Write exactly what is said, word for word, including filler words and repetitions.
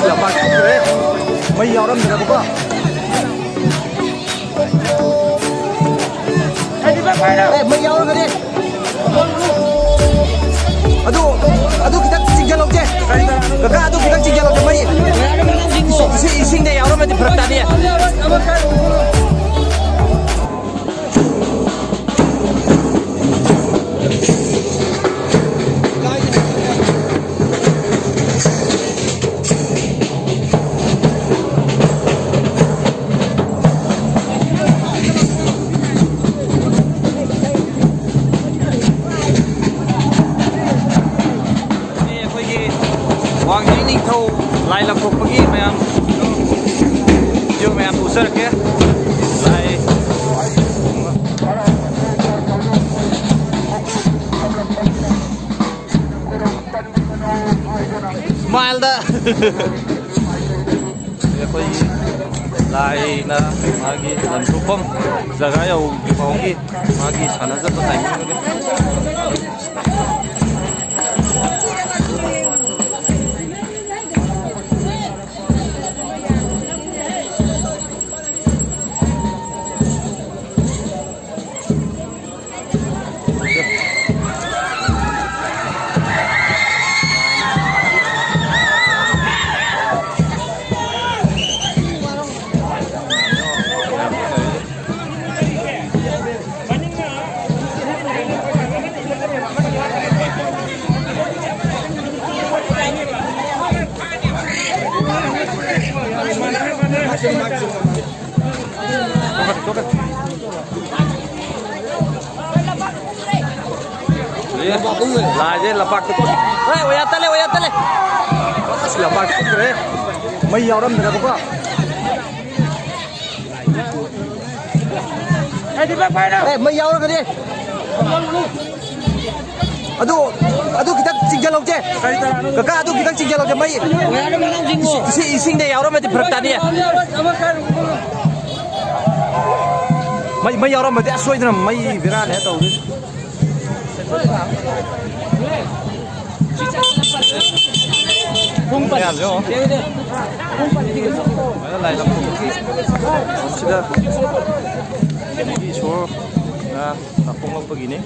ꯂꯝꯄꯥꯛ ꯊꯣꯛꯈ꯭ꯔꯦ꯫ ꯃꯩ ꯌꯥꯎꯔꯝꯗꯅꯕꯀꯣ꯫ ꯑꯦ, ꯃꯩ ꯌꯥꯎꯔꯒꯗꯤ꯫ ꯑꯗꯨ, ꯑꯗꯨ ꯈꯤꯇꯪ ꯆꯤꯡꯁꯤꯜꯍꯧꯁꯦ꯫ ꯀꯀꯥ, ꯑꯗꯨ ꯈꯤꯇꯪ ꯆꯤꯡꯁꯤꯜꯍꯧꯁꯦ꯫ ꯃꯩ ꯏꯁꯤꯡ, ꯏꯁꯤꯡꯗ ꯌꯥꯎꯔꯝꯃꯗꯤ ꯐꯔꯛ ꯇꯥꯅꯤ꯫ ꯑꯩꯈꯣꯏꯒꯤ ꯋꯥꯡꯖꯤꯡ ꯅꯤꯡꯊꯧ ꯂꯥꯏ ꯂꯪꯊꯣꯛꯄꯒꯤ ꯃꯌꯥꯝ video ꯃꯌꯥꯝ ꯎꯠꯆꯔꯛꯀꯦ꯫ ꯂꯥꯏ ꯁ꯭ꯃꯥꯏꯜꯗ꯫ ꯑꯩꯈꯣꯏꯒꯤ ꯂꯥꯏꯅ ꯃꯥꯒꯤ ꯂꯪꯊꯣꯛꯐꯝ ꯖꯒꯥ ꯌꯧꯗ꯭ꯔꯤ ꯐꯥꯎꯒꯤ ꯃꯥꯒꯤ ꯁꯥꯟꯅꯖꯕ timing ꯑꯗꯨ꯫ ꯂꯥꯏꯁꯦ ꯂꯝꯄꯥꯛꯇ ꯊꯣꯛ-, ꯍꯣꯏ, ꯑꯣꯌꯥ ꯇꯠꯂꯦ, ꯑꯣꯌꯥ ꯇꯠꯂꯦ꯫ ꯑꯁ, ꯂꯝꯄꯥꯛ ꯊꯣꯛꯈ꯭ꯔꯦ꯫ ꯃꯩ ꯌꯥꯎꯔꯝꯗ꯭ꯔꯕꯀꯣ꯫ ꯑꯦ, ꯃꯩ ꯌꯥꯎꯔꯒꯗꯤ꯫ ꯑꯗꯨ, ꯑꯗꯨ ꯈꯤꯇꯪ ꯆꯤꯡꯁꯤꯜꯍꯧꯁꯦ꯫ ꯀꯀꯥ, ꯑꯗꯨ ꯈꯤꯇꯪ ꯆꯤꯡꯁꯤꯜꯍꯧꯁꯦ꯫ ꯃꯩ ꯏꯁꯤꯡ, ꯏꯁꯤꯡꯗ ꯌꯥꯎꯔꯝꯃꯗꯤ ꯐꯔꯛ ꯇꯥꯅꯤꯌꯦ꯫ ꯃꯩ, ꯃꯩ ꯌꯥꯎꯔꯝꯃꯗꯤ ꯑꯁ ꯁꯣꯏꯗꯅ ꯃꯩ ꯕꯦꯔꯥꯅꯦ ꯇꯧꯗꯣꯏꯁꯦ꯫ ꯃꯌꯥꯝꯁꯦ ꯌꯦꯡꯉꯣ꯫ ꯂꯣꯏꯅ ꯂꯥꯏ ꯂꯝꯐꯝꯁꯤꯗ ꯏꯁꯣꯔꯅ ꯂꯥꯛꯄꯣꯛꯂꯛꯄꯒꯤꯅꯤ꯫